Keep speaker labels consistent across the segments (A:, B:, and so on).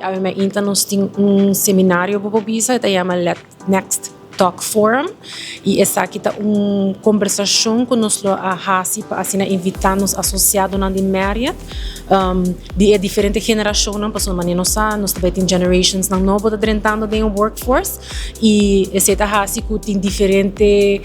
A: Awe mainta nos tin un seminario, bo por bisa, ta yama Let Next Talk Forum y esaki ta un conversacion cu nos lo a hasi pa asina invita nos asociadonan di Marriott di e diferente generacionnan, pasobra manera nos sa, nos tambe tin generations nan nobo ta drentando den e workforce y esey ta hasi cu tin diferente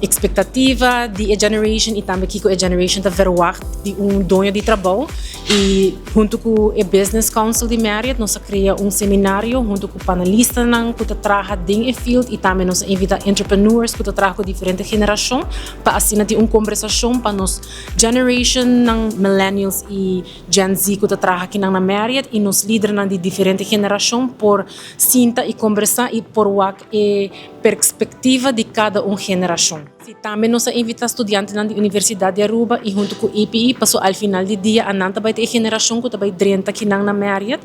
A: expectativa di e generation y tambe kico e generation ta verwacht di un doño di trabou. Y hunto cu e Business Council di Marriott nos a crea un seminario hunto cu panelistanan cu ta traha den e field y tambe nos a invita entrepreneurs cu ta traha cu diferente generacion pa asina tin un conversacion pa nos generation nan millennials y Gen Z cu ta traha akinan na Marriott y nos lidernan di diferente generacion por sinta y conversa y por wak e perspectiva di cada un generacion. Si, tambe nos a invita studiantenan di Universidad di Aruba y hunto cu EPI, paso al final di dia anan ta bay ta e generacion cu ta bay drenta akinan na Marriott.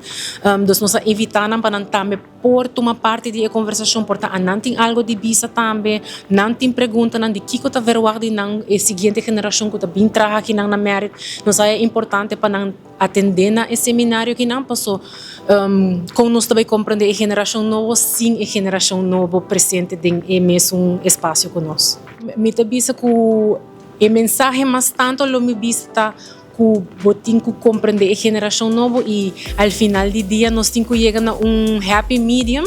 A: Dus nos a invita nan pa nan tambe por tuma parti di e conversacion, por ta anan tin algo di bisa tambe, nan tin preguntanan di kico ta verwacht di nan e siguiente generacion cu ta bin traha akinan na Marriott. Nos a e importante pa nan atende na e seminario akinan, paso con nos ta bay comprende e generacion nobo sin e generacion nobo presente den e mesun espacio cu nos? Mi ta bisa cu e mensahe mas tanto lo mi bisa ta cu bo tin cu comprende e generacion nobo y al final di dia nos tin cu yega na un happy medium.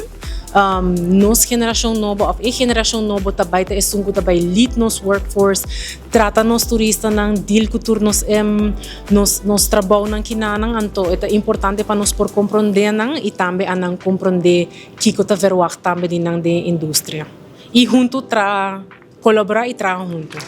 A: Nos generacion nobo of e generacion nobo ta bay ta esun cu ta bay lead nos workforce, trata nos turistanan, deal cu tur nos trabounan kinanan, anto e ta importante pa nos por comprende nan y tambe anan comprende kico ta verwacht tambe di nan den industria. Y hunto tra colabora y traha hunto.